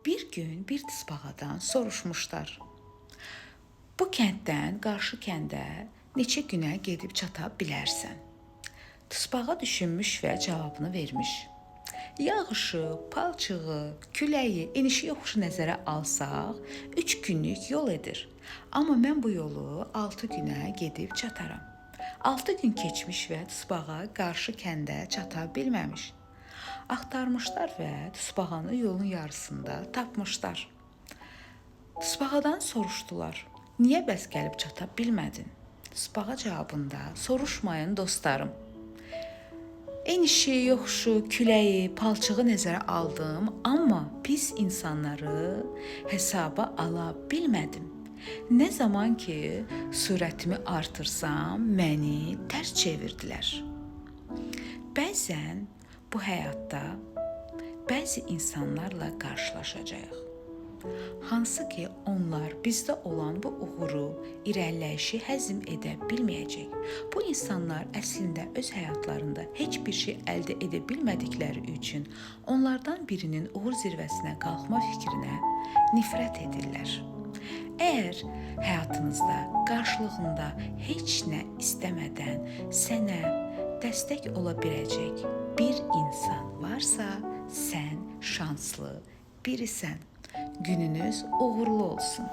Bir gün bir tısbağadan soruşmuşlar. Bu kənddən qarşı kəndə neçə günə gedib çata bilərsən? Tısbağa düşünmüş və cavabını vermiş. Yağışı, palçığı, küləyi, enişi yoxuşu nəzərə alsaq, 3 günlük yol edir. Amma mən bu yolu 6 günə gedib çataram. 6 gün keçmiş və tısbağa qarşı kəndə çata bilməmiş. Axtarmışlar və tısbağanı yolun yarısında tapmışlar. Tısbağadan soruşdular: "Niyə bəs gəlib çata bilmədin?" Tısbağa cavabında: "Soruşmayın dostlarım. Enişi, yoxuşu, küləyi, palçığı nəzərə aldım, amma pis insanları hesaba ala bilmədim. Nə zaman ki sürətimi artırsam, məni tərs çevirdilər." Bəzən bu həyatda bəzi insanlarla qarşılaşacağıq. Hansı ki onlar bizdə olan bu uğuru, irəliləyişi həzm edə bilməyəcək. Bu insanlar əslində öz həyatlarında heç bir şey əldə edə bilmədikləri üçün onlardan birinin uğur zirvəsinə qalxma fikrinə nifrət edirlər. Əgər həyatınızda qarşılığında heç nə istəmədən sənə dəstək ola biləcək bir insan varsa, sən şanslı birisən. Gününüz uğurlu olsun.